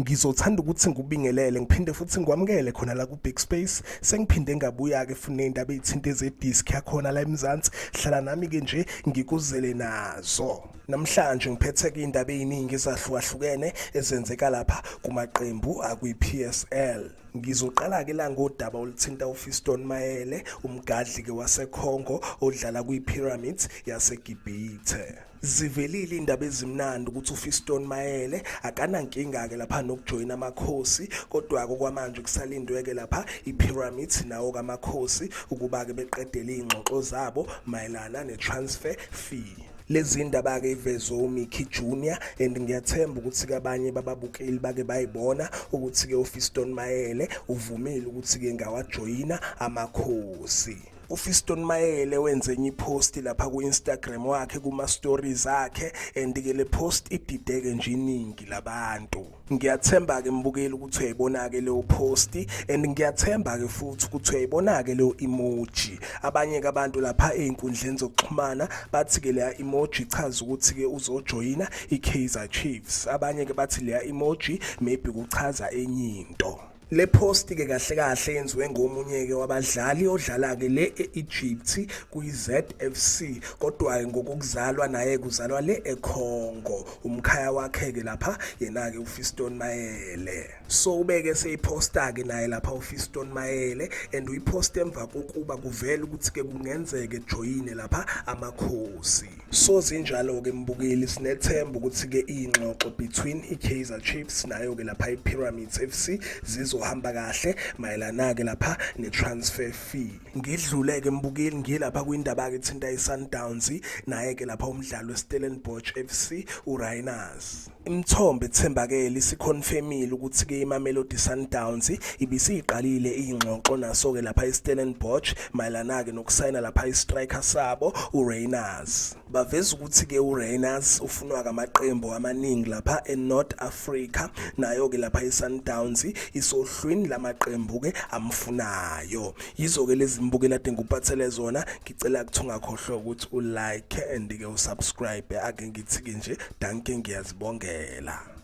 Ngizothanda ukuthi ngikubingelele ngiphinde futhi ngikwamukele khona la ku-Big Space. Sengiphinde ngabuya-ke futhi ney'ndaba ey'thinta ezediski yakhona la eMzansi. Hlala nami-ke nje ngikuzele nazo. Namhlanje ngiphethe-ke iy'ndaba ey'ningi ezahlukahlukene ezenzeka lapha kumaqembu akwi-PSL. Ngizoqala-ke la ngodaba oluthinta uFiston Mayele, umgadli-ke waseCongo odlala kwi-Pyramids yaseGibhithe. Zivelile indaba ezimnandi ukuthi uFiston Mayele akanankinga-ke lapha nokujoyina Amakhosi, kodwa-ke okwamanje kusalindwe-ke lapha iPyramids nawo kaMakhosi ukuba-ke beqedele iy'ngxoxo zabo mayelana ne-transfer fee. Lezi ndaba-ke ivezwe uMickey Junior and ngiyathemba ukuthi-ke abanye bababukeli bake bayibona ukuthi-ke uFiston Mayele uvumile ukuthi-ke ngawajoyina Amakhosi. UFiston Mayele wenze enye ipost lapha ku-Instagram wakhe kuma-stories akhe and ke le post idideke nje iningi labantu. Ngiyathemba-ke mbukeli ukuthi uyayibona-ke leyo post and ngiyathemba-ke futhi ukuthi uyayibona-ke leyo emoji. Abanye-ke abantu lapha ey'nkundleni zokuxhumana bathi-ke leya emoji ichaza ukuthi-ke uzojoyina i-Kaizer Chiefs. Abanye-ke bathi leya emoji maybe kuchaza enye into. Le post ke kahle kahle yenziwe ngomunye ke wabadlali odlala ke le e-Egypt kwi-ZFC kodwa ke ngokuzalwa naye kuzalwa le eCongo umkhaya wakhe ke lapha yena ke uFiston Mayele. So ubeke seyiposta ke naye lapha uFiston Mayele and uyipost emva kokuba kuvela ukuthi ke kungenzeke joyine lapha Amakhosi. So zinjalo-ke mbukeli, sinethemba ukuthi-ke iy'ngxoxo between i-Kaizer Chiefs nayo-ke lapha i-Pyramids FC zizohamba kahle mayelana-ke lapha ne-transfer fee. Ngidlule-ke mbukeli ngilapha kwindaba-ke ethinta i-Sundowns naye-ke lapha umdlali we-Stellenbosch FC uRayners. Imithombo ethembakele isikhonfemile ukuthi-ke iMamelodi Sundowns ibisiyiqalile iy'ngxoxo naso-ke lapha iStellenbosch mayelana-ke nokusayina lapha i-striker sabo uRayners. Baveza ukuthi-ke uRayners ufunwa ngamaqembu amaningi lapha eNorth Africa, nayo-ke lapha iSundowns isohlwini lamaqembu-ke amfunayo. Yizo-ke lezi mbukeli ade ngikuphathele zona. Ngicela ukuthi ungakhohlwa ukuthi ulike and ke usubscribe. Ake ngithi-ke nje danke, ngiyazibongela.